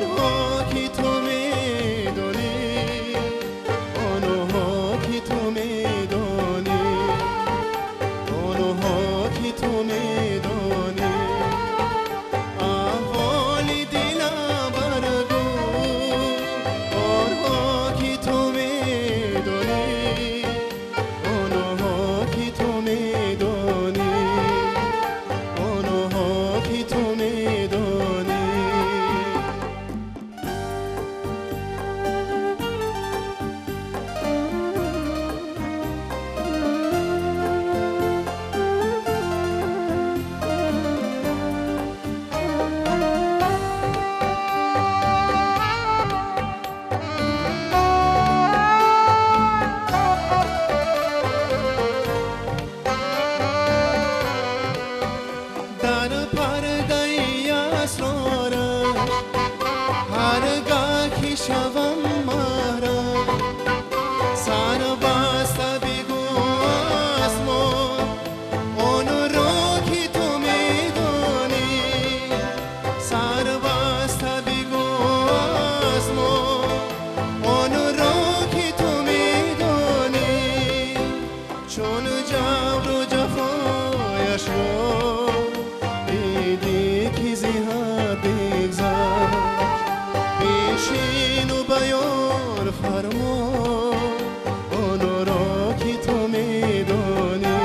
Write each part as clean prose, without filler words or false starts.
آنها که تو میدانی، آنها که تو میدانی، آنها که تو میدانی. احوال دلم برگو، آنها که تو میدانی، آنها که تو میدانی، آنها که تو میدانی. در پرده اسرارش هرگاه که شوم محرم، سر بسته بگو از ما آن را که تو میدانی، سر بسته بگو از ما آن را که تو میدانی. چون جبر و جفایش را دیدی که ز حد بگذشت، بشین و بیان فرما آن را که تو میدانی.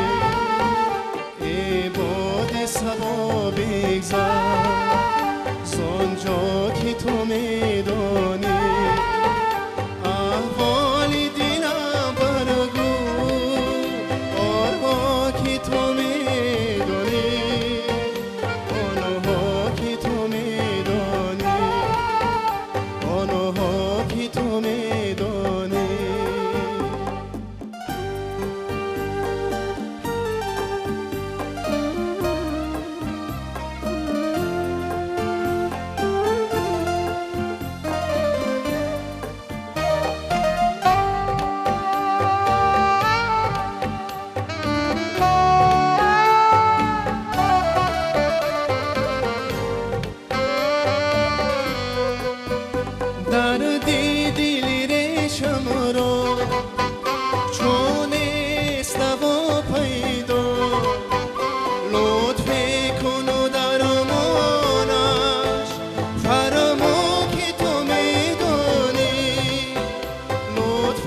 ای باد صبا بگذر زآنجا که تو میدانی. احوال دلم برگو، آنها که تو میدانی، آنها که تو میدانی، آنها که تو میدانی. درد دل ریشم را چون نیست دوا پیدا، لطف کن و درمانش فرما که تو میدانی، لطف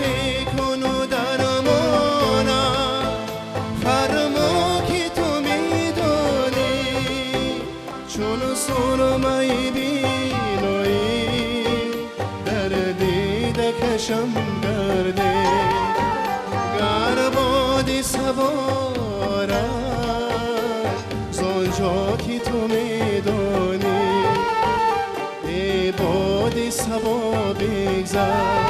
کن و درمانش فرما که تو میدانی. چون سرمه بینایی در دیده کشم گرده، گر باد سوارش زآنجا که تو میدانی. ای باد صبا بگذر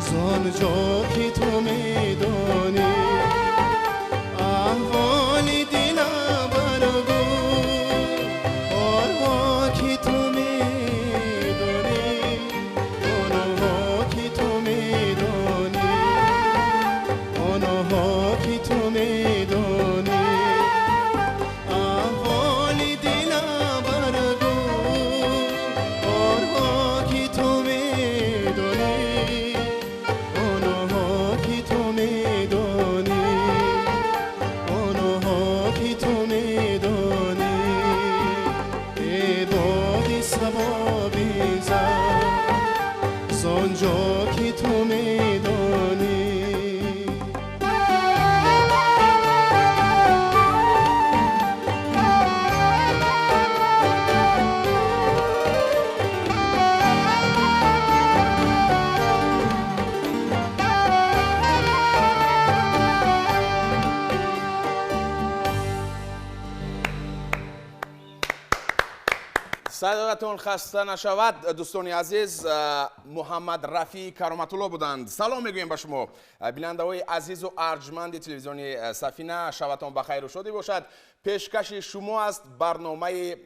زآنجا که تو میدانی. احوال دلم برگو، آنها که تو میدانی، آنها که تو میدانی، آنها که تو میدانی. احوال دلم برگو، آنها که تو میدانی، آنها که تو میدانی، آنها که تو میدانی. ای باد صبا بگذر زآنجا که تو میدانی. صداتون خسته نشود دوستان عزیز. محمد رفیع کرامت الله بودند. سلام میگوییم به شما بیننده های عزیز و ارجمند تلویزیون سفینه. شبتان بخیر و شادی باشد. پیشکش شما است برنامه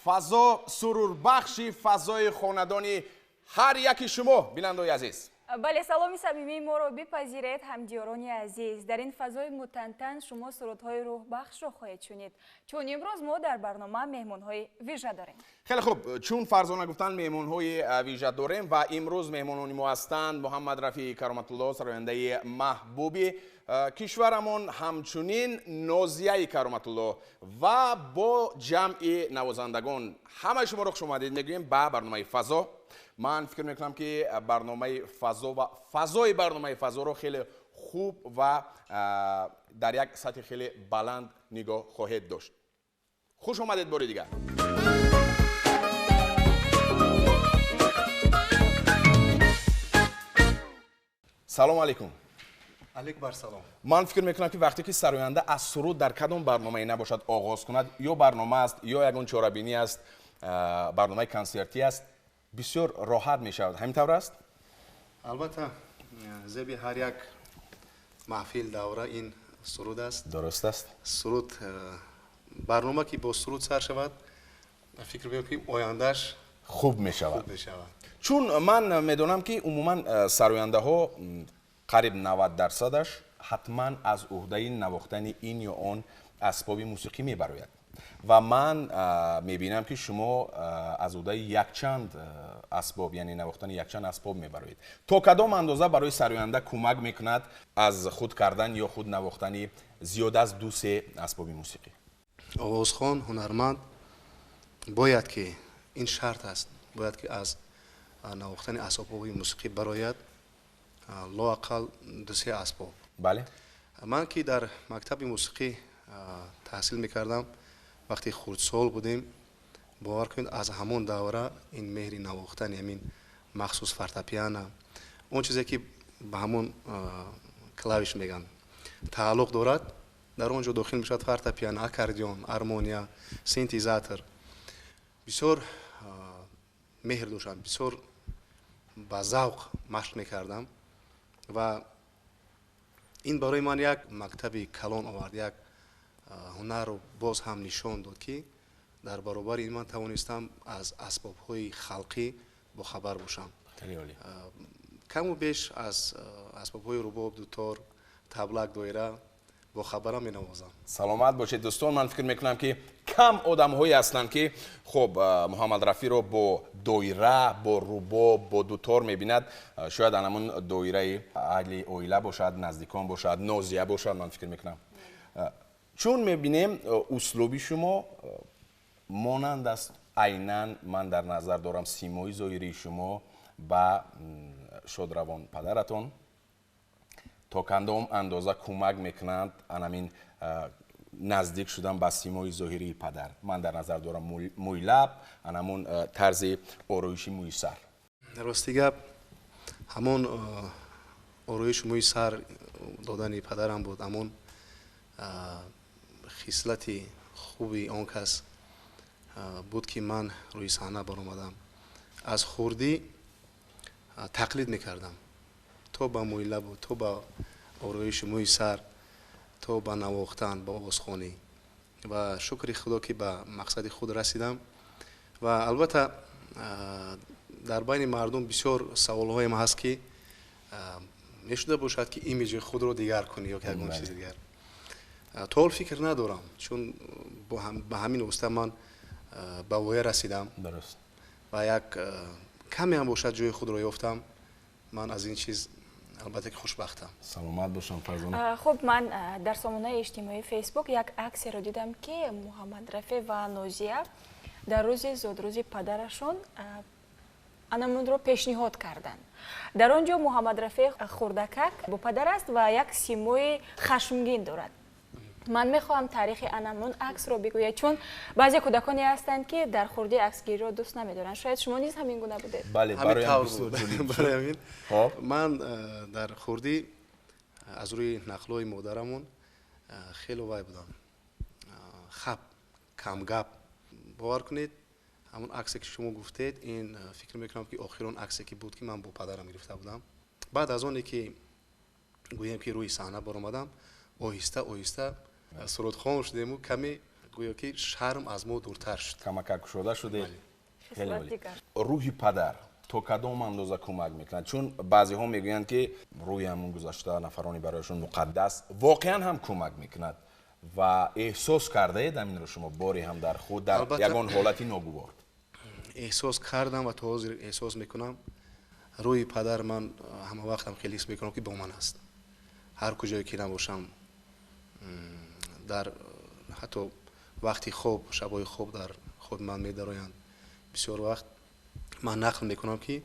فضا سرور بخشی فضای خاندانی هر یکی شما بیننده های عزیز. Бале, саломи самимии моро бипазиред, ҳамдиёрони азиз. Дар ин фазои мутантан шумо сурудҳои рӯҳбахшро хоҳед шунид, чун имрӯз мо дар барнома меҳмонҳои вижа дорем. Хеле хуб, чун Фарзона гуфтанд, меҳмонҳои вижа дорем ва имрӯз меҳмонони мо ҳастанд Муҳаммад Рафеъ Кароматулло, сарояндаи маҳбуби кишварамон, ҳамчунин Нозияи Кароматулло ва бо ҷамъи навозандагон. Ҳамаи шуморо хуш омадед мегӯем ба барномаи Фазо. Ман фикр мекунам, ки барномаи Фазо ва фазои барномаи Фазоро хеле хуб ва дар як сатҳи хеле баланд нигоҳ хоҳед дошт. Хуш омадед бори дигар. Салом алейкум. Алейк бар салом. Ман фикр мекунам, ки вақте ки сароянда аз суруд дар кадом барномае набошад оғоз кунад, ё барнома аст, ё ягон чорабинӣ аст, барномаи консертӣ аст, бисёр роҳат мешавад. Ҳамин тавр аст? Албатта, зеби ҳар як маҳфил, давра ин суруд аст. Дуруст аст. Суруд, барнома ки бо суруд сар шавад, фикр мекунам, ки ояндааш хуб мешавад. Хуб мешавад. Чун ман медонам, ки умуман сарояндаҳо қариб 90%-аш ҳатман аз уҳдаи навохтани ин ё он асбоби мусиқӣ мебарояд. Ва ман мебинам, ки шумо аз уҳдаи якчанд асбоб, яъне навохтани якчанд асбоб мебароед. То кадом андоза барои сароянда кӯмак мекунад аз худ кардан ё худ навохтани зиёд аз ду-се асбоби мусиқӣ? Овозхон, ҳунарманд бояд ки, ин шарт аст, бояд ки аз навохтани асбобҳои мусиқӣ барояд лоақал ду-се асбоб. Ман ки дар мактаби мусиқӣ таҳсил мекардам, вақте хурдсол будем, бовар кунед, аз ҳамон давра ин меҳри навохтани ҳамин махсус фортепиано, он чизе ки ба ҳамон клавиш мегӯянд, тааллуқ дорад, дар он ҷо дохил мешавад фортепиано, аккордеон, армония, синтезатор. Бисёр меҳр доштам, бисёр ба завқ машқ мекардам ва ин барои ман як мактаби калон овард, як ҳунарро боз ҳам нишон дод, ки дар баробари ин ман тавонистам аз асбобҳои халқӣ бохабар бошам. Каму беш аз асбобҳои рубоб, дутор, таблак, доира бохабарам менавозам. Саломат бошед, дӯстон. Ман фикр мекунам, ки кам одамҳое ҳастанд, ки хуб Муҳаммад Рафиъро бо доира, бо рубоб, бо дутор мебинад. Шояд анамун доираи аҳли оила бошад, наздикон бошад, Нозия бошад, ман фикр мекунам. Чун мебинем, услуби шумо монанд аст, айнан ман дар назар дорам симои зоҳирии шумо ба шодравон падаратон. То кадом андоза кӯмак мекунанд анамин наздик шудан ба симои зоҳирии падар? Ман дар назар дорам мӯйлаб, анамун тарзи ороиши мӯи сар. Рости гап, ҳамон ороиши мӯи сар додани падарам буд, ҳамон хислати хуби он кас буд, ки ман рӯи саҳна баромадам. Аз хурдӣ тақлид мекардам, то ба мӯйлабу, то ба ороиши мӯи сар, то ба навохтан, ба овозхонӣ. Ва шукри Худо, ки ба мақсади худ расидам. Ва албатта, дар байни мардум бисёр саволҳоем ҳаст, ки мешуда бошад, ки имиҷи худро дигар кунӣ ё ягон чизи дигар. То ҳол фикр надорам, чун ба ҳамин восита ман ба воя расидам ва як каме ҳам бошад ҷои худро ёфтам. Ман аз ин чиз албатта ки хушбахтам. Саломат бошам, Фарзона. Хуб, ман дар сомонаи иҷтимоии Фейсбук як аксеро дидам, ки Муҳаммад Рафеъ ва Нозия дар рӯзи зодрӯзи падарашон анамунро пешниҳод карданд. Дар он ҷо Муҳаммад Рафеъ хурдакак бо падар аст ва як симои хашмгин дорад. Ман мехоҳам таърихи анамун аксро бигӯяд, чун баъзе кӯдаконе ҳастанд, ки дар хурдӣ аксгириро дӯст намедоранд. Шояд шумо низ ҳамин гуна будед. Бале, барои ҳамин ман дар хурдӣ аз рӯи нақлҳои модарамон хеле вай будам, хап, камгап. Бовар кунед, ҳамон аксе ки шумо гуфтед, ин фикр мекунам, ки охирон аксе ки буд, ки ман бо падарам гирифта будам. Баъд аз оне ки гӯем ки рӯи саҳна баромадам, оҳиста оҳиста сурудхон шудему каме гӯё ки шарм аз мо дуртар шуд. Камакак кушода шудед. Рӯҳи падар То кадом андоза кӯмак мекунад? Чун баъзеҳо мегӯянд, ки рӯи ҳамон гузашта нафарони барояшон муқаддас воқеан ҳам кӯмак мекунад ва эҳсос кардаед ҳаминро шумо боре ҳам дар худ дар ягон ҳолати ногувор? Эҳсос кардам ва то ҳозир эҳсос мекунам. Рӯи падар ман ҳама вақтам хеле ҳис мекунам, ки бо ман аст. Ҳар куҷое ки набошам, дар ҳатто вақти хоб, шабҳои хоб дар хоби ман медароянд. Бисёр вақт ман нақл мекунам, ки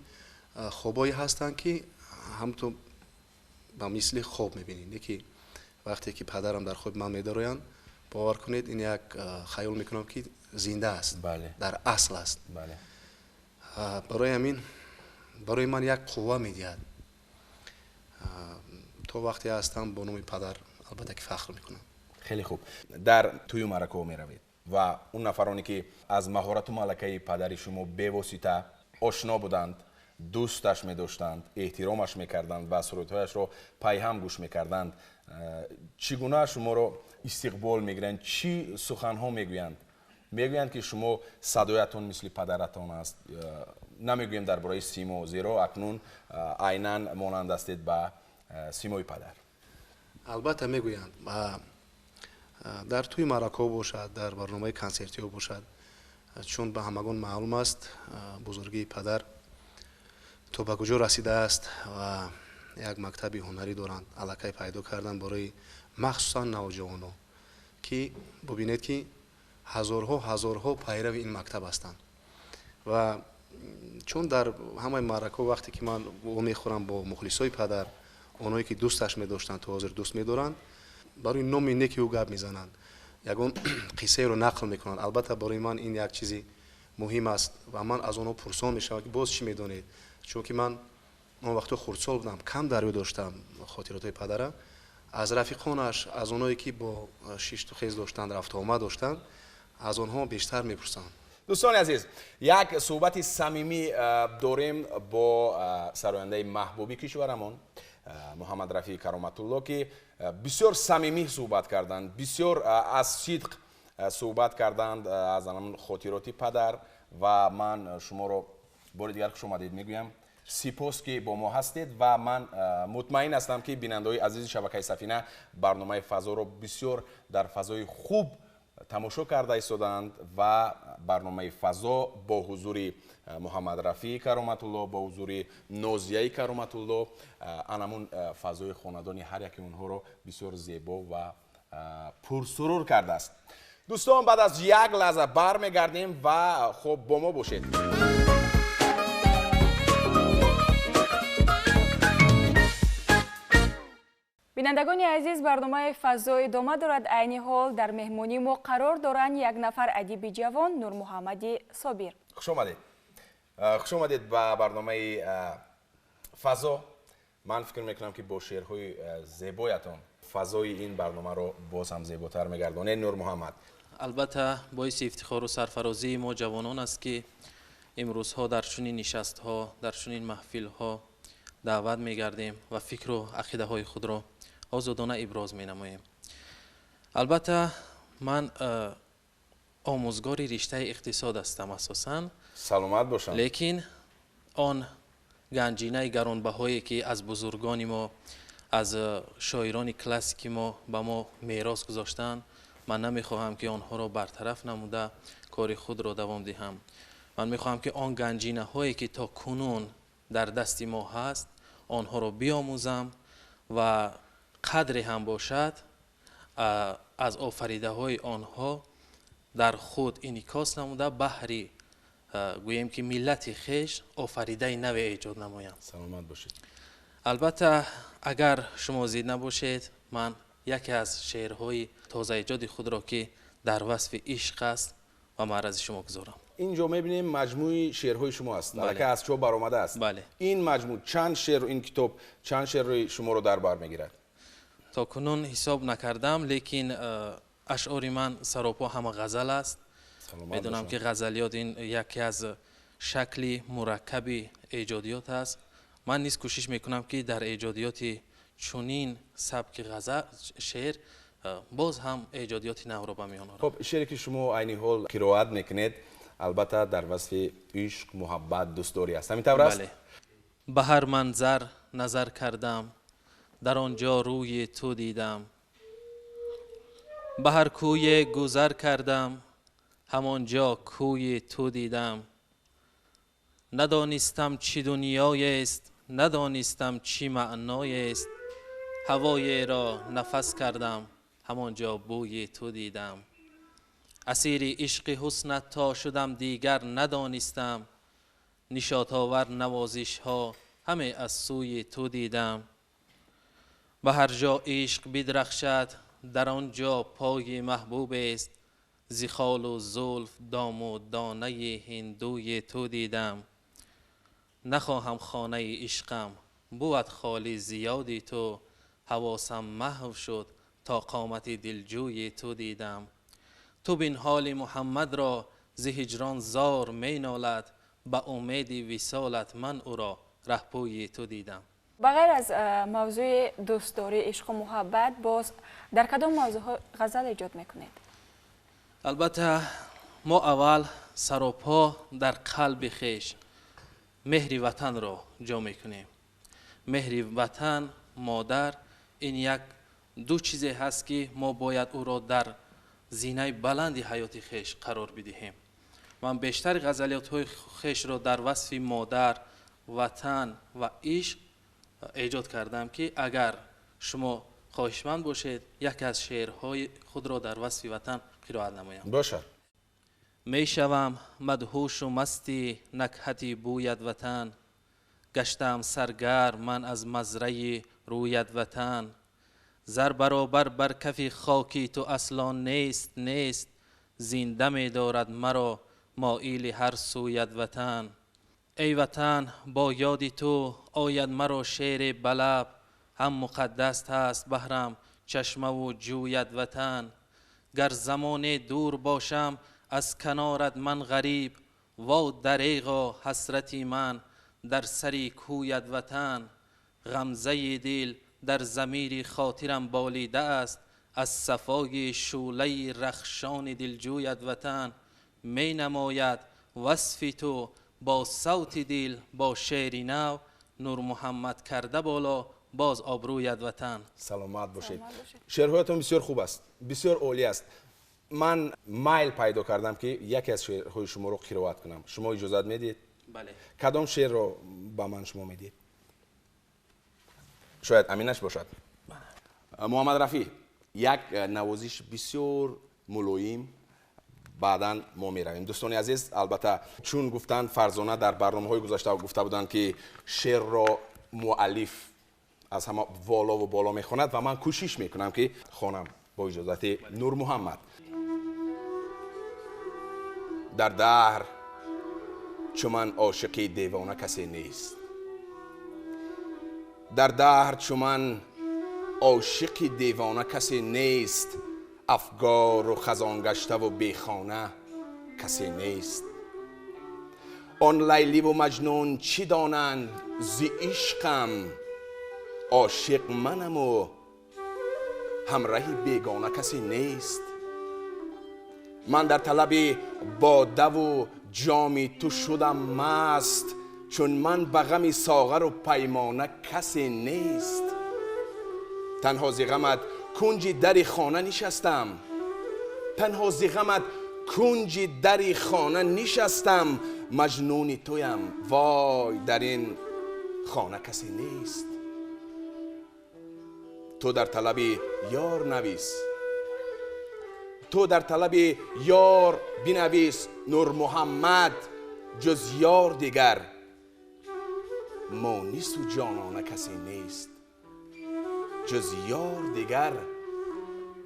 хобҳое ҳастанд, ки ҳамту ба мисли хоб мебинед, не ки вақте ки падарам дар хоби ман медароянд, бовар кунед, ин як хаёл мекунам, ки зинда аст, дар асл аст. Барои ҳамин барои ман як қувва медиҳад. То вақте ҳастам бо номи падар албатта ки фахр мекунам. Хеле хуб. Дар тӯю маъракаҳо меравед ва он нафароне ки аз маҳорату малакаи падари шумо бевосита ошно буданд, дӯсташ медоштанд, эҳтиромаш мекарданд ва сурудҳояшро пайҳам гӯш мекарданд, чӣ гуна шуморо истиқбол мегиранд, чӣ суханҳо мегӯянд? Мегӯянд, ки шумо садоятон мисли падаратон аст? Намегӯем дар бораи симо, зеро акнун айнан монанд ҳастед ба симои падар. Албатта мегӯянд. Дар тӯи маъракаҳо бошад, дар барномаи консертиҳо бошад, чун ба ҳамагон маълум аст бузургии падар то ба куҷо расидааст ва як мактаби ҳунарӣ доранд, аллакай пайдо кардан барои махсусан навҷавонон, ки бубинед, ки ҳазорҳо ҳазорҳо пайрави ин мактаб ҳастанд. Ва чун дар ҳамаи маъракаҳо вақте ки ман вомехӯрам бо мухлисои падар, онҳое ки дӯсташ медоштанд, то ҳозир дӯст медоранд, барои номи неки ӯ гап мезананд, ягон қиссаеро нақл мекунанд. Албатта барои ман ин як чизи муҳим аст ва ман аз онҳо пурсон мешавам, ки боз чӣ медонед, чунки ман он вақто хурдсол будам, кам дар ёд доштам хотиротҳои падарам. Аз рафиқонаш, аз онҳое ки бо шишту хез доштанд, рафтуомад доштанд, аз онҳо бештар мепурсам. Дӯстони азиз, як суҳбати самимӣ дорем бо сарояндаи маҳбуби кишварамон Муҳаммад Рафеъ Кароматулло, ки бисёр самимӣ суҳбат карданд, бисёр аз сидқ суҳбат карданд, аз ҳамон хотироти падар. Ва ман шуморо бори дигар хуш омадед мегӯям. Сипос, ки бо мо ҳастед ва ман мутмаин ҳастам, ки бинандаҳои азизи шабакаи Сафина барномаи фазоро бисёр дар фазои хуб тамошо карда истодаанд ва барномаи фазо бо ҳузури Муҳаммад Рафеъ Кароматулло, бо ҳузури Нозияи Кароматулло анамун фазои хонадони ҳар яке онҳоро бисёр зебо ва пурсурур кардааст. Дӯстон, баъд аз як лаҳза бармегардем ва хуб бо мо бошед. Бинандагони азиз, барномаи фазо идома дорад. Айни ҳол дар меҳмонии мо қарор доранд як нафар адиби ҷавон, Нурмуҳаммади Собир. Хуш омадед. Хуш омадед ба барномаи фазо. Ман фикр мекунам, ки бо шеърҳои зебоятон фазои ин барномаро боз ҳам зеботар мегардонед. Нурмуҳаммад, албатта боиси ифтихору сарфарозии мо ҷавонон аст, ки имрӯзҳо дар чунин нишастҳо, дар чунин маҳфилҳо даъват мегардем ва фикру ақидаҳои худро озодона иброз менамоем. Албатта ман омӯзгори риштаи иқтисод ҳастам асосан. Саломат бошам. Лекин он ганҷинаи гаронбаҳое, ки аз бузургони мо, аз шоирони классики мо ба мо мерос гузоштанд, ман намехоҳам, ки онҳоро бартараф намуда кори худро давом диҳам. Ман мехоҳам, ки он ганҷинаҳое, ки то кунун дар дасти мо ҳаст, онҳоро биомӯзам ва қадре ҳам бошад аз офаридаҳои онҳо дар худ инъикос намуда, баҳри гӯем ки миллати хеш офаридаи наве эҷод намоям. Саломат бошед. Албатта агар шумо зид набошед, ман яке аз шеърҳои тозаэҷоди худро, ки дар васфи ишқ аст, ба маърази шумо гузорам. Инҷо мебинем маҷмӯи шеърҳои шумо аст, аллакай аз чоп баромадааст. Бале. Ин маҷмӯъ чанд шеър, ин китоб чанд шеърҳои шуморо дар бар мегирад? То кунун ҳисоб накардам, лекин ашъори ман саропо ҳама ғазал аст. Медонам, ки ғазалиёт ин яке аз шакли мураккаби эҷодиёт аст. Ман низ кӯшиш мекунам, ки дар эҷодиёти чунин сабки ғазал шеър боз ҳам эҷодиёти навро ба миён орам. Хуб, шеъре ки шумо айни ҳол қироат мекунед, Албатта, дар васфи ишқ, муҳаббат, дӯстдорӣ аст. Ҳамин тавр аст? Бале. Ба ҳар манзар назар кардам, дар он ҷо рӯи ту дидам. Ба ҳар кӯе гузар кардам, ҳамон ҷо кӯи ту дидам. Надонистам чӣ дунёест, надонистам чӣ маъноест. Ҳавоеро нафас кардам, ҳамон ҷо бӯи ту дидам. Асири ишқи ҳуснат то шудам, дигар надонистам. Нишотовар навозишҳо ҳаме аз сӯи ту дидам. Ба ҳар ҷо ишқ бидрахшад, дар он ҷо пои маҳбубест. Зи холу зулф дому донаи ҳиндуи ту дидам. Нахоҳам хонаи ишқам бувад холӣ зиёди ту. Ҳавосам маҳв шуд то қомати дилҷӯи ту дидам. Ту бин ҳоли Муҳаммадро зи ҳиҷрон зор менолад. Ба умеди висолат ман ӯро раҳпӯи ту дидам. Ба ғайр аз мавзӯи дӯстдорӣ, ишқу муҳаббат, боз дар кадом мавзӯъҳо ғазал эҷод мекунед? Албатта, мо аввал саропо дар қалби хеш меҳри ватанро ҷо мекунем. Меҳри ватан, модар, ин як ду чизе ҳаст, ки мо бояд ӯро дар зинаи баланди ҳаёти хеш қарор бидиҳем. Ман бештари ғазалиётҳои хешро дар васфи модар, ватан ва ишқ эҷод кардам, ки агар шумо хоҳишманд бошед, яке аз шеърҳои худро дар васфи ватан қироат намоям. Бошад. Мешавам мадҳушу масти накҳати бӯяд ватан. Гаштам саргарм ман аз мазраи рӯяд ватан. Зар баробар бар кафи хоки ту асло нест, нест. Зинда медорад маро моили ҳар сӯяд ватан. Эй ватан, бо ёди ту ояд маро шеъре ба лаб. Ҳам муқаддас ҳаст баҳрам чашмаву ҷӯяд ватан. Гар замоне дур бошам аз канорат ман ғариб, во дареғо ҳасрати ман дар сари кӯяд ватан. Ғамзаи дил дар замири хотирам болида аст, аз сафои шӯлаи рахшони дилҷӯяд ватан. Менамояд васфи ту бо савти дил, бо шеъри нав, Нурмуҳаммад карда боло боз обрӯяд ватан. Саломат бошед. Шеърҳоятон бисёр хуб аст, бисёр олӣ аст. Ман майл пайдо кардам, ки яке аз шеърҳои шуморо қироат кунам. Шумо иҷозат медиҳед? Бале. Кадом шеърро ба ман шумо медиҳед? Шояд аминаш бошад. Муҳаммад Рафӣ, як навозиш бисёр мулоим, баъдан мо меравем. Дӯстони азиз, албатта, чун гуфтанд, Фарзона дар барномаҳои гузашта гуфта буданд, ки шеърро муаллиф аз ҳама волову боло мехонад ва ман кӯшиш мекунам, ки хонам бо иҷозати Нурмуҳаммад. Дар даҳр чу ман ошиқи девона касе нест. Дар даҳр чу ман ошиқи девона касе нест. Афгору хазонгаштаву бехона касе нест. Он Лайливу Маҷнун чӣ донанд зи ишқам? Ошиқ манаму ҳамраҳи бегона касе нест. Ман дар талаби бодаву ҷоми ту шудам маст, чун ман ба ғами соғару паймона касе нест. Танҳо зи ғамат кунҷи дари хона нишастам. Танҳо зи ғамат кунҷи дари хона нишастам. Маҷнуни туям, вой, дар ин хона касе нест. Ту дар талаби ёр навис, ту дар талаби ёр бинавис, Нурмуҳаммад, ҷуз ёр дигар монису ҷонона касе нест. Ҷуз ёр дигар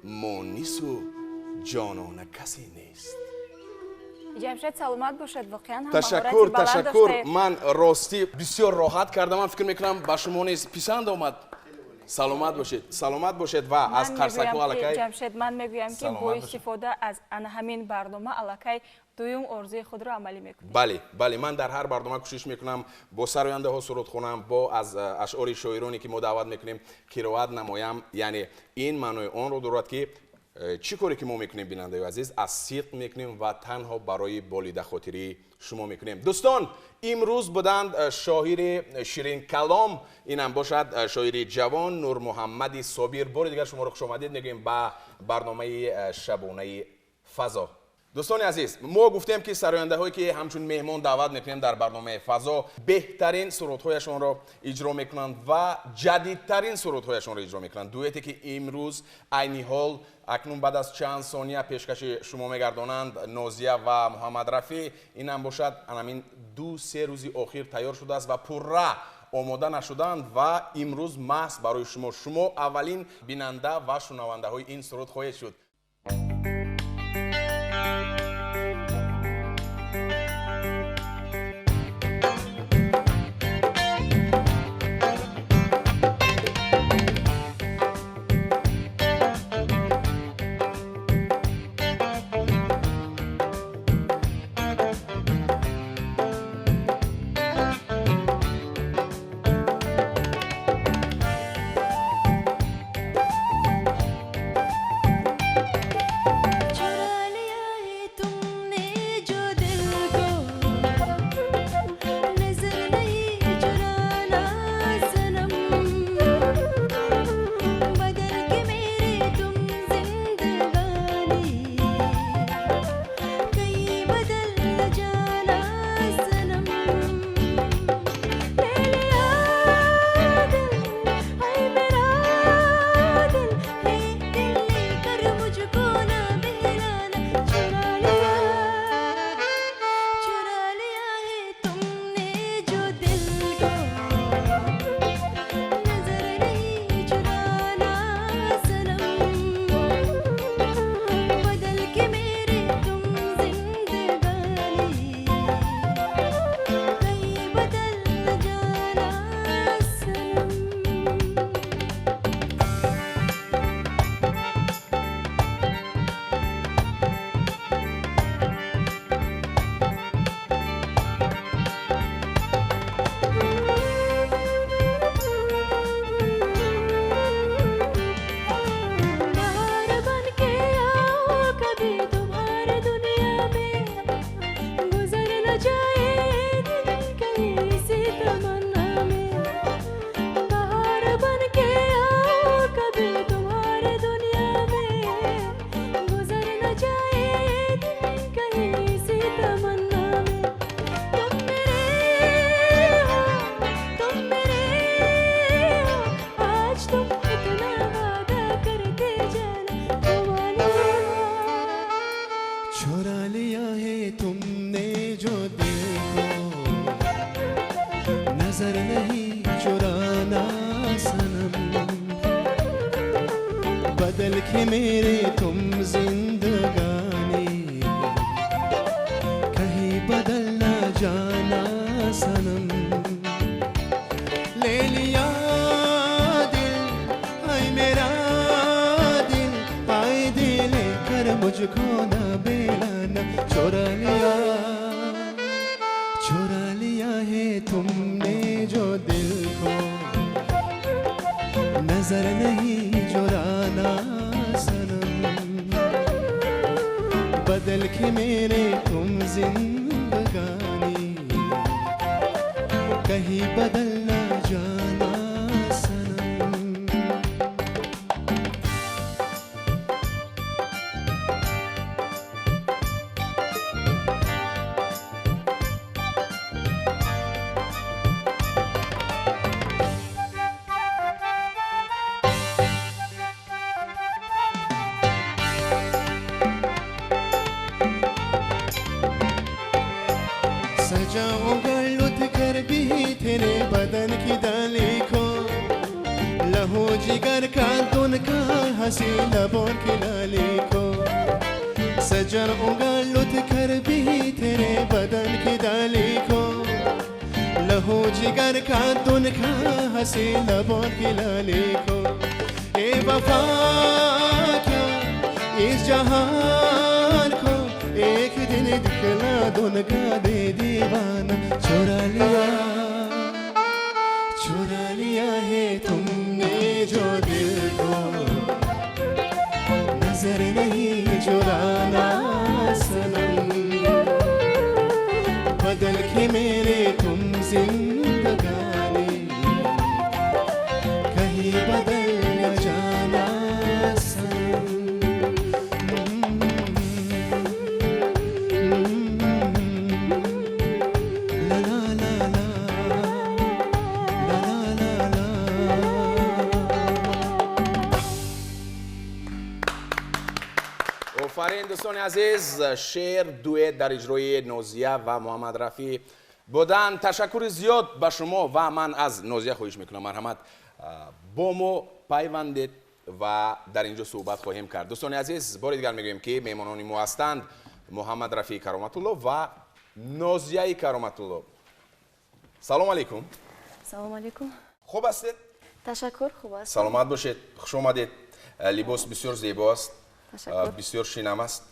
монису ҷонона касе нест. Ҷамшед, саломат бошед, воқеан ҳам. Ташаккур, ташаккур. Ман ростӣ бисёр роҳат кардам. Ман фикр мекунам, ба шумо низ писанд омад. Саломат бошед, саломат бошед ва аз қарсаку аллакай. Ҷамшед, ман мегӯям, ки бо истифода аз ана ҳамин барнома аллакай дуюм орзуи худро амалӣ мекунед. Бале, бале, ман дар ҳар барнома кӯшиш мекунам бо сарояндаҳо суруд хонам, бо аз ашъори шоироне, ки мо даъват мекунем, қироат намоям. Яъне ин маънои онро дорад, ки Чӣ коре ки мо мекунем, бинандаи азиз, аз сидқ мекунем ва танҳо барои болидахотирии шумо мекунем. Дӯстон, имрӯз буданд шоири ширинкалом, инам бошад шоири ҷавон Нурмуҳаммади Собир. Бори дигар шуморо хушомадед мегӯем ба барномаи шабонаи фазо. Дӯстони азиз, мо гуфтем ки сарояндаҳое ки ҳамчун меҳмон даъват мекунем дар барномаи фазо, беҳтарин сурудҳояшонро иҷро мекунанд ва ҷадидтарин сурудҳояшонро иҷро мекунанд. Дуэте ки имрӯз айни ҳол акнун баъд аз чанд сония пешкаши шумо мегардонанд Нозия ва Муҳаммад Рафеъ, инам бошад анамин 2-3 рӯзи охир тайёр шудааст ва пурра омода нашуданд ва имрӯз маҳз барои шумо, шумо аввалин бинанда ва шунавандаҳои ин суруд хоҳед шуд. बदल के मेरे तुम जिंदगानी, कहीं बदल ना जाना सनम। ले लिया दिल हाय मेरा दिल, आए दिल कर मुझको ना बेलाना। चुरा लिया, चुरा लिया है तुमने जो दिल को, नजर नहीं चुराना सनम। बदल के मेरे तुम जिंदगानी, कहीं बदल ना जाना सनम। सजाऊंगा लुट कर भी तेरे बदन की डाली को, लहू जिगर का तुनका हंसी लबों की लाली को। सजाऊंगा लुट कर भी तेरे बदन की डाली को, लहू जिगर का तुनका हंसी लबों की लाली को। ए वफा क्या इस जहान को, एक दिन दिखला दूंगा दे दीवाना। चुरा लिया, चुरा लिया है तुमने जो दिल को, नजर जिंदगानी कहीं बदल न जाना सनम। ला ला ला ला ला ला ला ला। Офарин, дӯстони азиз, шеър дуэт дар иҷрои Нозия ва Муҳаммад Рафӣ будан. Ташаккури зиёд ба шумо ва ман аз Нозия хоҳиш мекунам, марҳамат, бо мо пайвандед ва дар ин ҷо суҳбат хоҳем кард. Дӯстони азиз, бори дигар мегӯем, ки меҳмонони мо ҳастанд Муҳаммад Рафии Кароматулло ва Нозияи Кароматулло. Салом алейкум. Салом алейкум. Хуб ҳастед? Ташаккур, хуб аст. Саломат бошед, хуш омадед. Либос бисёр зебо аст. Ташаккур. Бисёр шинам аст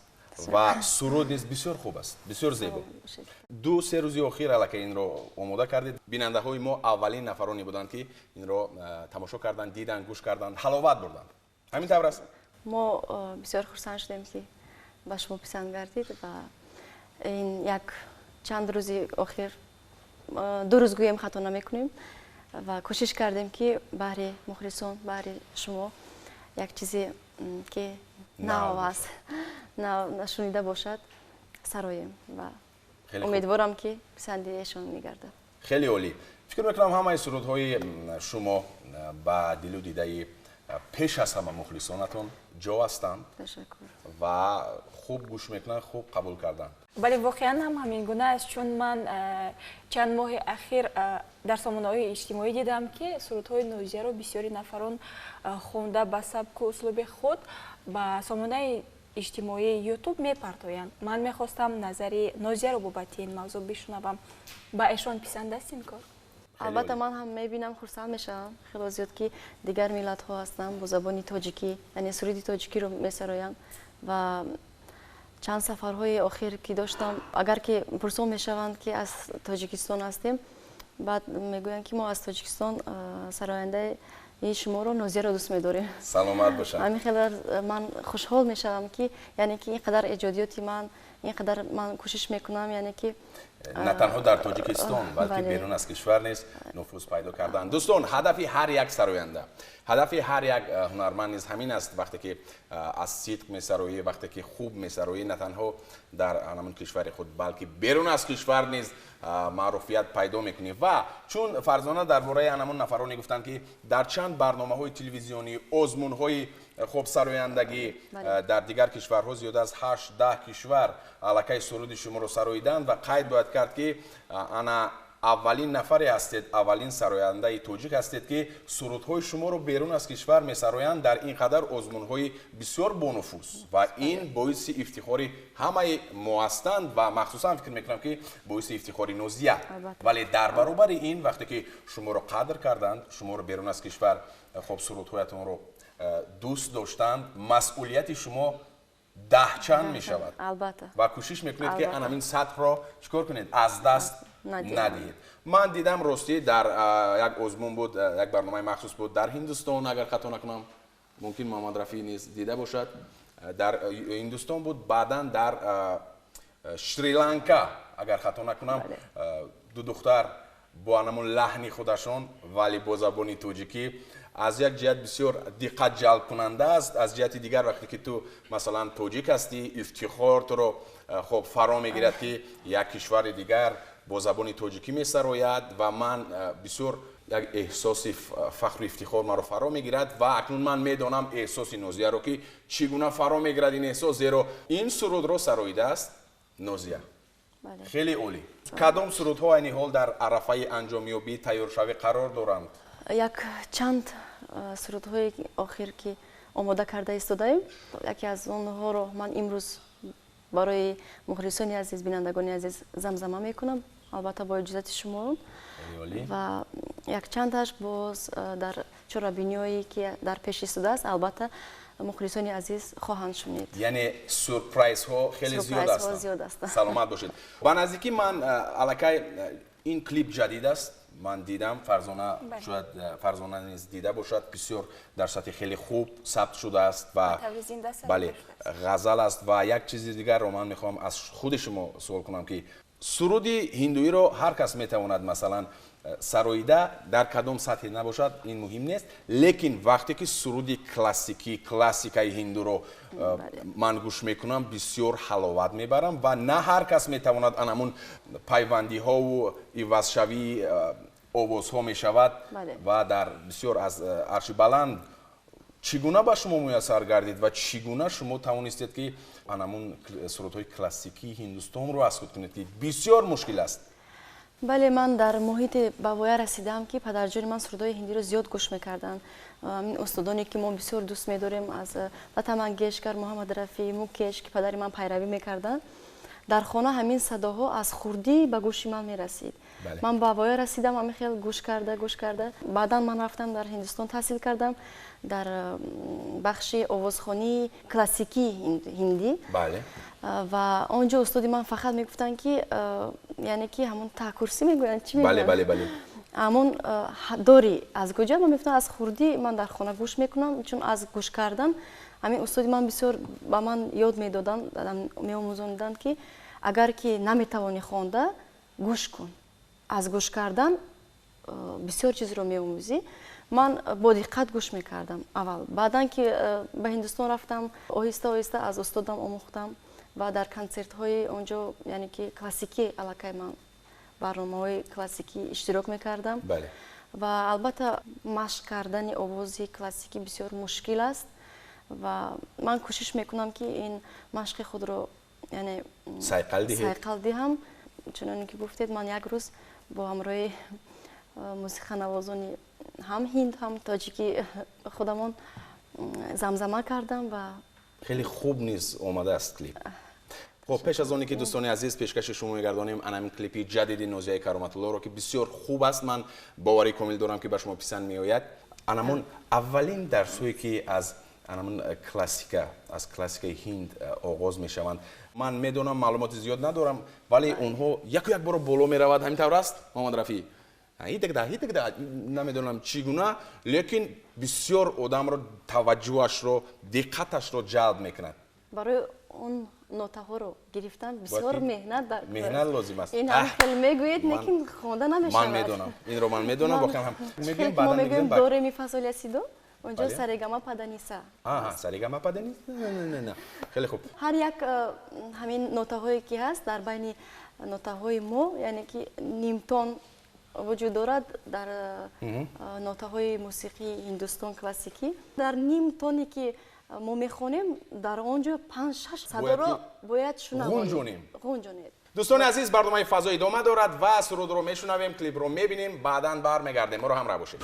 ва суруд низ бисёр хуб аст, бисёр зебо. Бошед. 2-3 рӯзи охир аллакай инро омода кардед. Бинандаҳои мо аввалин нафароне буданд, ки инро тамошо карданд, диданд, гӯш карданд, ҳаловат бурданд. Ҳамин тавр аст? Мо бисёр хурсанд шудем, ки ба шумо писанд гардид ва ин як чанд рӯзи охир, 2 рӯз гӯем, хато намекунем, ва кӯшиш кардем, ки баҳри мухлисон, баҳри шумо як чизе, ки нав аст, нав нашунида бошад, сароем ва Хеле хуб. умедворам, ки писанди эшон мегардад. Хеле олӣ. Фикр мекунам, ҳамаи сурудҳои шумо ба дилу дидаи пеш аз ҳама мухлисонатон ҷо ҳастанд Ташаккур. ва хуб гӯш мекунанд, хуб қабул карданд. Бале, воқеан ҳам ҳамин гуна аст, чун ман чанд моҳи ахир дар сомонаҳои иҷтимоӣ дидам, ки сурудҳои Нозияро бисёри нафарон хонда, ба сабку услуби худ ба сомонаи иҷтимоии Ютуб мепартоянд. Ман мехостам назари Нозияро бобати ин мавзӯъ бишунавам. Ба эшон писанд аст ин кор? Албатта, ман ҳам мебинам, хурсанд мешавам хело зиёд, ки дигар миллатҳо ҳастанд, бо забони тоҷикӣ, яъне суруди тоҷикиро месароянд. Ва чанд сафарҳои охир ки доштам, агар ки пурсон мешаванд, ки аз Тоҷикистон ҳастем, баъд мегӯянд, ки мо аз Тоҷикистон сарояндаи шуморо, Нозияро дӯст медорем. Саломат бошанд. Ҳамин хеле ман хушҳол мешавам, ки яъне ки ин қадар эҷодиёти ман, ин қадар ман кӯшиш мекунам, яъне ки На танҳо дар Тоҷикистон, балки берун аз кишвар низ нуфуз пайдо карданд. Дӯстон, ҳадафи ҳар як сароянда, ҳадафи ҳар як ҳунарманд низ ҳамин аст. Вақте ки аз сидқ месароӣ, вақте ки хуб месароӣ, на танҳо дар ҳамон кишвари худ, балки берун аз кишвар низ маъруфият пайдо мекунӣ. Ва чун Фарзона дар бораи анамон нафароне гуфтанд, ки дар чанд барномаҳои телевизионӣ, озмунҳои хуб сарояндагӣ дар дигар кишварҳо, зиёда аз 8-10 кишвар аллакай суруди шуморо сароиданд. Ва қайд бояд кард, ки ана аввалин нафаре ҳастед, аввалин сарояндаи тоҷик ҳастед, ки сурудҳои шуморо берун аз кишвар месароянд дар ин қадар озмунҳои бисёр бонуфуз. Ва ин боиси ифтихори ҳамаи мо ҳастанд ва махсусан фикр мекунам, ки боиси ифтихори Нозия. Вале дар баробари ин, вақте ки шуморо қадр карданд, шуморо берун аз кишвар хоб сурудҳоятонро дӯст доштанд, масъулияти шумо даҳчанд мешавад. Албатта. Ва кӯшиш мекунед, ки анамин сатҳро чикор кунед, аз даст надиҳед. Ман дидам, ростӣ, дар як озмун буд, як барномаи махсус буд дар Ҳиндустон, агар хато накунам, мумкин Муҳаммад Рафӣ низ дида бошад, дар Ҳиндустон буд, баъдан дар Шри-Ланка, агар хато накунам, ду духтар бо анамон лаҳни худашон, вале бо забони тоҷикӣ. Аз як ҷиҳат бисёр диққат ҷалбкунанда аст, аз ҷиҳати дигар, вақте ки ту масалан тоҷик ҳастӣ, ифтихор туро хоб фаро мегирад, ки як кишвари дигар бо забони тоҷикӣ месарояд. Ва ман бисёр як эҳсоси фахру ифтихор маро фаро мегирад. Ва акнун ман медонам эҳсоси Нозияро, ки чӣ гуна фаро мегирад ин эҳсос, зеро ин сурудро сароидааст Нозия. Хеле олӣ. Кадом сурудҳо айни ҳол дар арафаи анҷомёбӣ, тайёршавӣ қарор доранд? Як чанд сурудҳои охир, ки омода карда истодаем, яке аз онҳоро ман имрӯз барои мухлисони азиз, бинандагони азиз замзама мекунам, албатта бо иҷозати шумо. Ва якчандаш боз дар чорабиниҳое, ки дар пеш истодааст, албатта мухлисони азиз хоҳанд шунид. Яъне сюрпрайзҳо хеле зиёд ҳастанд. Саломат бошед. Ба наздикӣ ман аллакай ин клип ҷадид аст, ман дидам, Фарзона, шояд Фарзона низ дида бошад, бисёр дар сатҳи хеле хуб сабт шудааст ва бале, ғазал аст. Ва як чизи дигарро ман мехоҳам аз худи шумо суол кунам, ки Суруди ҳиндуиро ҳар кас метавонад, масалан, сароида дар кадом сатҳе набошад, ин муҳим нест, лекин вақте ки суруди классикӣ, классикаи ҳиндуро ман гӯш мекунам, бисёр ҳаловат мебарам ва на ҳар кас метавонад анамун пайвандиҳову ивазшавии овозҳо мешавад ва дар бисёр аз арши баланд. Чӣ гуна ба шумо муяссар гардид ва чӣ гуна шумо тавонистед, ки анамун сурудҳои классикии ҳиндустонро аз худ кунед, ки бисёр мушкил аст? Бале, ман дар муҳите ба воя расидам, ки падарҷони ман сурудҳои ҳиндиро зиёд гӯш мекарданд. Ин устодоне, ки мо бисёр дӯст медорем, аз Лата Мангешкар, Муҳаммад Рафӣ, Мукеш, ки падари ман пайравӣ мекарданд, дар хона ҳамин садоҳо аз хурдӣ ба гӯши ман мерасид. Ман ба воя расидам, ҳамин хел гӯш карда, гӯш карда. Баъдан ман рафтам дар Ҳиндустон таҳсил кардам дар бахши овозхонии классикии ҳиндӣ. Ва он ҷо устоди ман фақат мегуфтанд, ки яъне ки ҳамон таъкурсӣ мегӯянд, чӣ мегӯянд? Бале, бале. Ҳамон дорӣ аз куҷо? Ман мегуфтам, аз хурдӣ ман дар хона гӯш мекунам, чун аз гӯш кардан ҳамин устоди ман бисёр ба ман ёд медоданд, меомӯзониданд, ки агар ки наметавонӣ хонда, гӯш кун. Аз гӯш кардан бисёр чизро меомӯзӣ. Ман бо диққат гӯш мекардам аввал. Баъдан ки ба Ҳиндустон рафтам, оҳиста оҳиста аз устодам омӯхтам ва дар консертҳои он ҷо, яъне ки классикӣ, аллакай ман барномаҳои классикӣ иштирок мекардам. Ва албатта машқ кардани овози классикӣ бисёр мушкил аст ва ман кӯшиш мекунам, ки ин машқи худро, яъне сайқал диҳед, сайқал диҳам. Чуноне ки гуфтед, ман як рӯз бо ҳамроҳи мусиқанавозони ҳам ҳинд, ҳам тоҷики худамон замзама кардам ва хеле хуб низ омадааст клип. Хоб, пеш аз оне ки, дӯстони азиз, пешкаши шумо мегардонем анамин клипи ҷадиди Нозияи Кароматуллоро, ки бисёр хуб аст, ман боварӣ комил дорам, ки ба шумо писанд меояд. Анамон аввалин дарсҳое, ки аз анамон классика, аз классикаи ҳинд оғоз мешаванд, ман медонам, маълумоти зиёд надорам, вале онҳо яку як боро боло меравад. Ҳамин тавр аст, Муҳаммад Рафӣ? Ҳитагда ҳитагда, намедонам чӣ гуна, лекин бисёр одамро таваҷҷӯҳашро, диққаташро ҷалб мекунад. Барои он нотаҳоро гирифтан бисёр меҳнат меҳнат лозим аст. Ин ҳам хел мегӯед, лекин хонда намешавад. Ман медонам инро, ман медонам воқеан ҳам. Мегӯем, баъдан мегӯем до ре ми фа сол ля си до, онҷо сарегама паданиса. Аҳа, сарегама паданиса. Хеле хуб. Ҳар як ҳамин нотаҳое ки ҳаст, дар байни нотаҳои мо, яъне ки нимтон вуҷуд дорад дар нотаҳои мусиқии ҳиндустон классикӣ. Дар ним тоне ки мо мехонем, дар он ҷо панҷ шаш садоро бояд шунавонем, ғунҷонед. Дӯстони азиз, барномаи фазо идома дорад ва сурудро мешунавем, клипро мебинем, баъдан бармегардем. Моро ҳамроҳ бошед.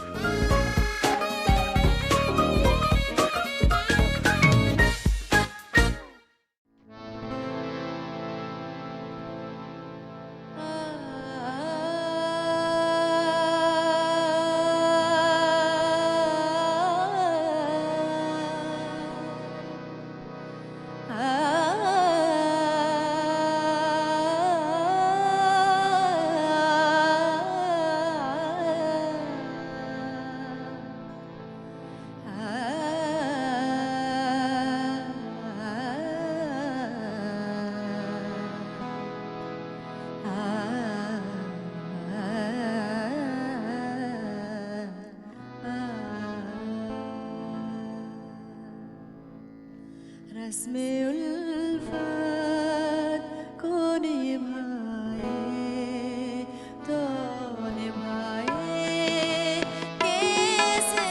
रस्म उल्फत को निभाए तो निभाए कैसे,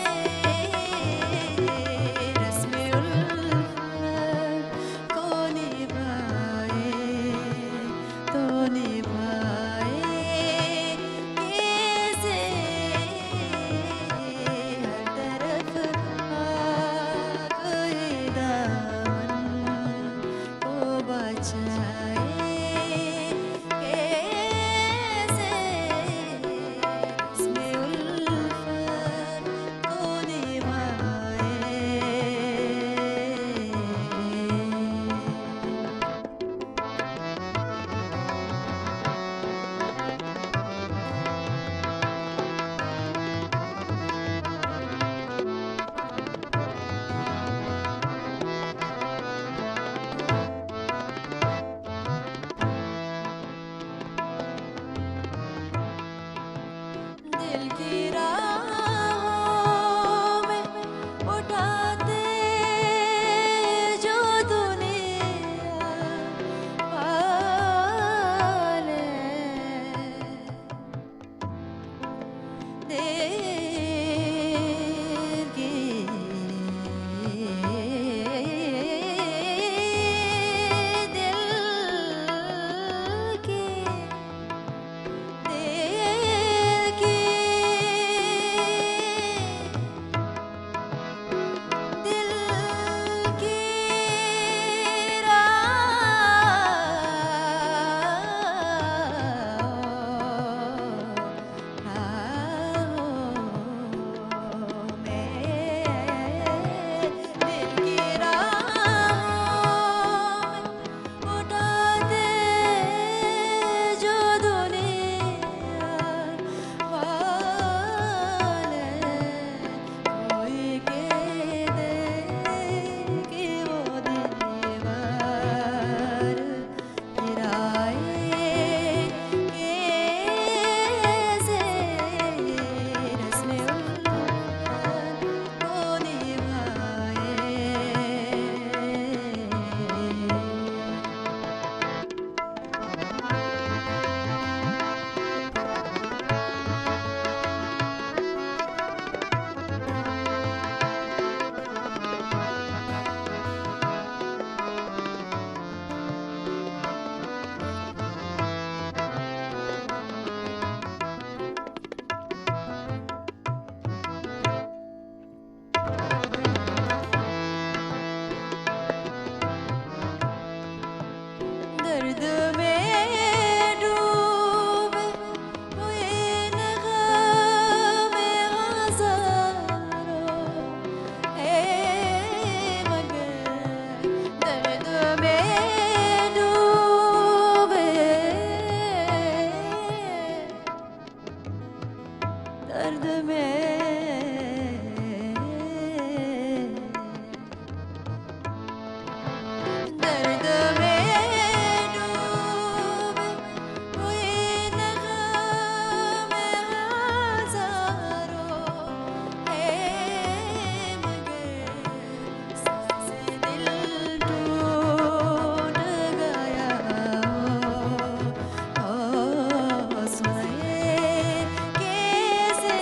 रस्म उल्फत को निभाए तो निभाए कैसे, हर तरफ आ गए दामन को। दिल की राहों में उठाते जो दुनिया वाले। दिल की दिल की दिल की दिल की राहों में दिल की राहों में उठाते जो दुनिया वाले। कोई कह दे कि वो दीवार गिराए कैसे रस्म उल्फत को निभाए। दर्द में डूबे हुए नग़मे हज़ारों है मगर दर्द में डूबे दर्द में दर्द में डूबे हुए नग़मे हज़ारों है मगर साज़ दिल टूट गया हो सुनाए कैसे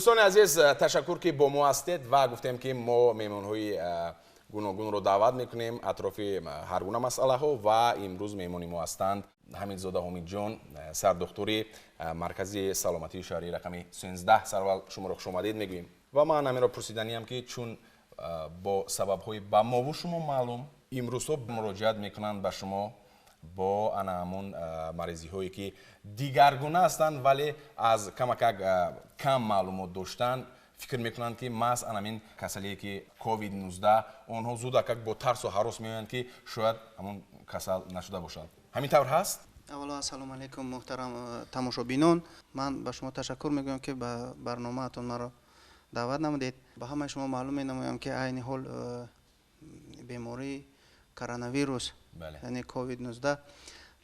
Дӯстони азиз, ташаккур, ки бо мо ҳастед, ва гуфтем, ки мо меҳмонҳои гуногунро даъват мекунем атрофи ҳар гуна масъалаҳо, ва имрӯз меҳмони мо ҳастанд Ҳамидзода Ҳомидҷон, сардухтури маркази саломатии шаҳрии рақами 13. Сарвал, шуморо хушомадед мегӯем, ва ман ҳаминро пурсиданиям, ки чун бо сабабҳои ба мову шумо маълум имрӯзҳо муроҷиат мекунанд ба шумо бо ана ҳамун маризиҳое, ки дигаргуна ҳастанд, вале аз камакак кам маълумот доштан фикр мекунанд, ки маҳз анамин касалие, ки COVID-19, онҳо зудакак бо тарсу ҳарос меоянд, ки шояд ҳамун касал нашуда бошад. Ҳамин тавр ҳаст? Аввало, ассалому алайкум, муҳтарам тамошобинон. Ман ба шумо ташаккур мегӯям, ки ба барномаатон маро даъват намудед. Ба ҳамаи шумо маълум менамоям, ки айни ҳол бемории коронавирус, яъне COVID-19,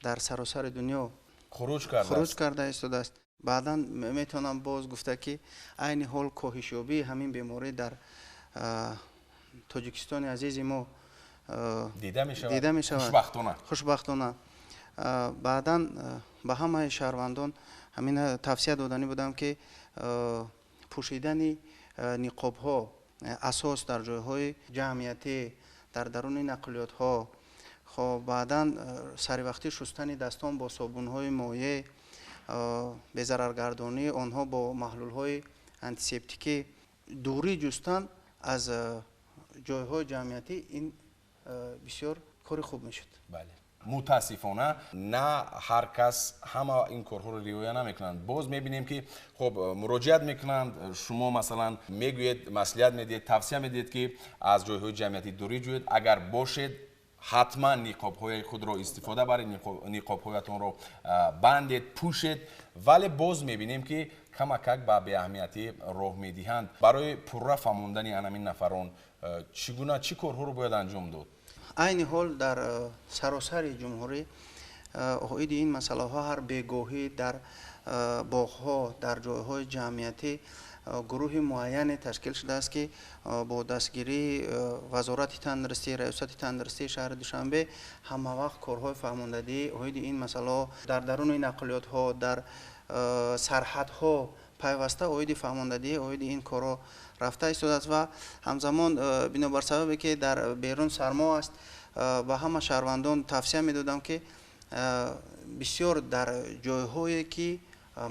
дар саросари дунё хуруҷ карда истодааст. Баъдан метавонам боз гуфта, ки айни ҳол коҳишёбии ҳамин беморӣ дар Тоҷикистони азизи мо дида мешавад, хушбахтона. Баъдан ба ҳамаи шаҳрвандон ҳамин тавсия доданӣ будам, ки пӯшидани ниқобҳо асос дар ҷойҳои ҷамъиятӣ, дар даруни нақлиётҳо, хоб, баъдан саривақтӣ шустани дастон бо собунҳои моеъ, безараргардонии онҳо бо маҳлулҳои антисептикӣ, дурӣ ҷустан аз ҷойҳои ҷамъиятӣ, ин бисёр кори хуб мешуд. Бале, мутаассифона, на ҳар кас ҳама ин корҳоро риоя намекунанд. Боз мебинем, ки хуб, муроҷиат мекунанд. Шумо, масалан, мегӯед, маслиҳат медиҳед, тавсия медиҳед, ки аз ҷойҳои ҷамъиятӣ дурӣ ҷӯед, агар бошед, ҳатман ниқобҳои худро истифода баред, ниқобҳоятонро бандед, пӯшед, вале боз мебинем, ки камакак ба беаҳамиятӣ роҳ медиҳанд. Барои пурра фаҳмондани анамин нафарон чӣ гуна, чӣ корҳоро бояд анҷом дод? Айни ҳол дар саросари ҷумҳурӣ оиди ин масъалаҳо ҳар бегоҳӣ дар боғҳо, дар ҷойҳои ҷамъиятӣ гурӯҳи муайяне ташкил шудааст, ки бо дастгирии Вазорати тандурустӣ, Раёсати тандурустии шаҳри Душанбе ҳамавақт корҳои фаҳмондадиҳӣ оиди ин масъалаҳо дар даруни нақлиётҳо, дар сарҳадҳо пайваста оиди фаҳмондадиҳӣ оиди ин корҳо рафта истодааст. Ва ҳамзамон, бинобар сабабе ки дар берун сармо аст, ба ҳама шаҳрвандон тавсия медодам, ки бисёр дар ҷойҳое ки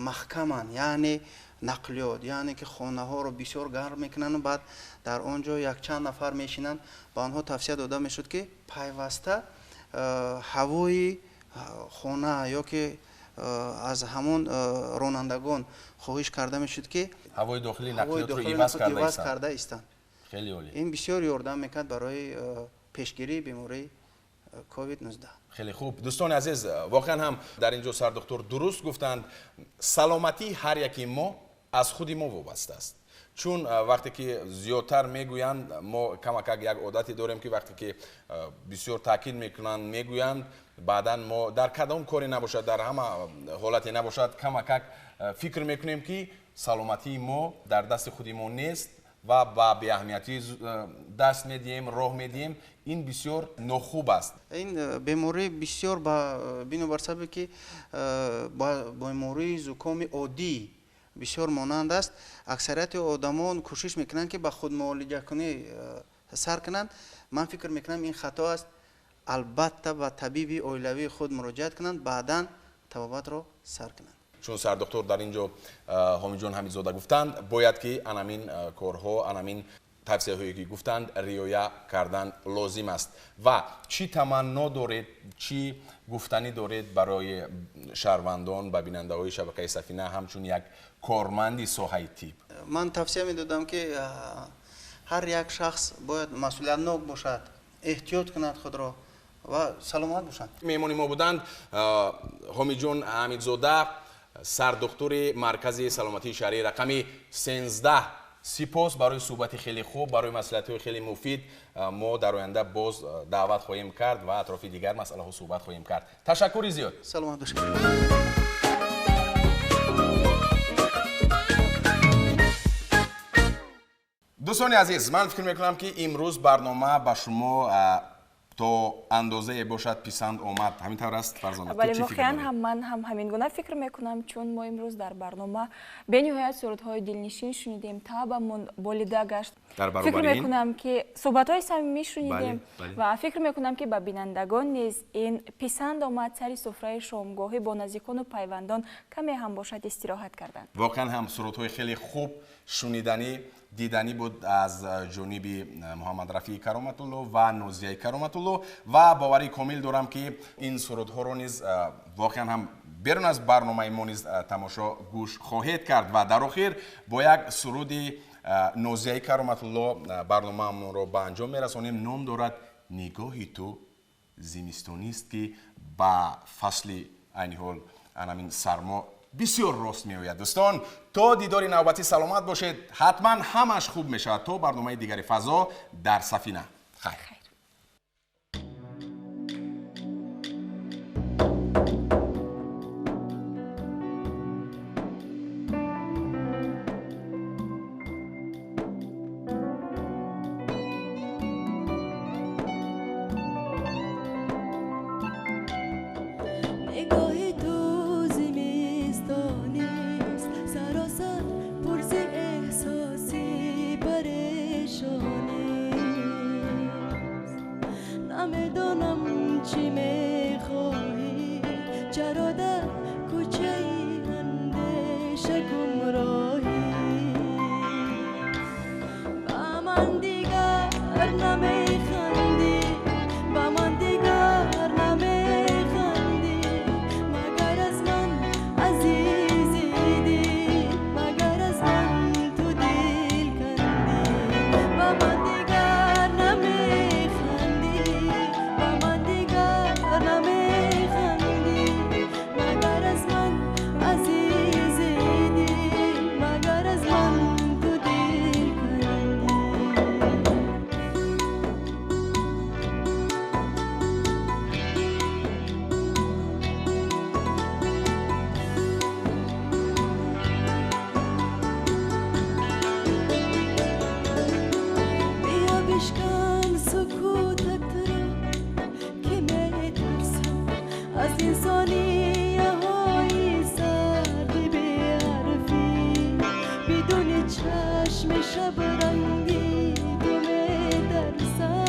маҳкаманд, яъне нақлиёт, яъне ки хонаҳоро бисёр гарм мекунанду баъд дар он ҷо якчанд нафар мешинанд, ба онҳо тавсия дода мешуд, ки пайваста ҳавои хона ё ки аз ҳамон ронандагон хоҳиш карда мешуд, ки ҳавои дохилии нақлиётро иваз карда истанд. Хеле олӣ. Ин бисёр ёрдам мекард барои пешгирии бемории COVID-19. Хеле хуб. Дӯстони азиз, воқеан ҳам дар ин ҷо сардухтур дуруст гуфтанд: саломатии ҳар яки мо аз худи мо вобаста аст. Чун вақте ки зиёдтар мегӯянд, мо камакак як одате дорем, ки вақте ки бисёр таъкид мекунанд, мегӯянд, баъдан мо дар кадом коре набошад, дар ҳама ҳолате набошад, камакак фикр мекунем, ки саломатии мо дар дасти худи мо нест ва ба беаҳамиятӣ даст медиҳем, роҳ медиҳем. Ин бисёр нохуб аст. Ин беморӣ бисёр, бинобар сабабе ки ба бемории зукоми оддӣ бисёр монанд аст, аксарияти одамон кӯшиш мекунанд, ки ба худмуолиҷакунӣ сар кунанд. Ман фикр мекунам, ин хато аст. Албатта, ба табиби оилавии худ муроҷиат кунанд, баъдан табобатро сар кунанд. Чун сардухтур дар ин ҷо Ҳомиҷон Ҳамидзода гуфтанд, бояд ки анамин корҳо, анамин тавсияҳое ки гуфтанд, риоя кардан лозим аст. Ва чӣ таманно доред, чӣ гуфтанӣ доред барои шаҳрвандон, ба бинандаҳои шабакаи Сафина, ҳамчун як корманди соҳаи тиб? Ман тавсия медодам, ки ҳар як шахс бояд масъулиятнок бошад, эҳтиёт кунад худро ва саломат бошанд. Меҳмони мо буданд Ҳомиҷон Ҳамидзода, сардухтури маркази саломатии шаҳрии рақами 13. Сипос барои суҳбати хеле хуб, барои маслиҳатҳои хеле муфид. Мо дар оянда боз даъват хоҳем кард ва атрофи дигар масъалаҳо суҳбат хоҳем кард. Ташаккури зиёд. Саломат бошед. Дӯстони азиз, ман фикр мекунам, ки имрӯз барнома ба шумо То андозае бошад писанд омад. Ҳамин тавр аст, Фарзона? Бале, воқеан ҳам ман ҳам ҳамин гуна фикр мекунам, чун мо имрӯз дар барнома бениҳоят сурудҳои дилнишин шунидем, таъбамон болида гашт. Фикр мекунам, ки суҳбатҳои самимӣ шунидем ва фикр мекунам, ки ба бинандагон низ ин писанд омад, сари суфраи шомгоҳӣ бо наздикону пайвандон каме ҳам бошад истироҳат карданд. Воқеан ҳам сурудҳои хеле хуб, шуниданӣ, диданӣ буд аз ҷониби Муҳаммад Рафии Кароматулло ва Нозияи Кароматулло ва боварии комил дорам, ки ин сурудҳоро низ воқеан ҳам берун аз барномаи мо низ тамошо гӯш хоҳед кард. Ва дар охир бо як суруди Нозияи Кароматулло барномаамонро ба анҷом мерасонем. Ном дорад «Нигоҳи ту зимистонист», ки ба фасли айни ҳол анамин сармо бисёр рост меояд. Дӯстон, то дидори навбатӣ саломат бошед. Ҳатман ҳамаш хуб мешавад. То барномаи дигари «Фазо» дар Сафина. Хайр. نگاه تو زمستانیست، سراسر پر ز احساسی پریشانیست. نمیدانم چی میخواهی، چرا در کوچه اندیشه گمراهی. با من دیگر نمیخندی، با من دیگر نمیخندی، مگر از من عزیزی دل، مگر از من تو دل کندی. با من دیگر نمیخندی، با من دیگر نمیخندی، مگر از من عزیزی دل، مگر از من تو دل کندی. بیا بشکن سکوتت را که میترسم از این ثانیه های سرد بی حرفی. بدون چشم شب رنگی تو میترسم.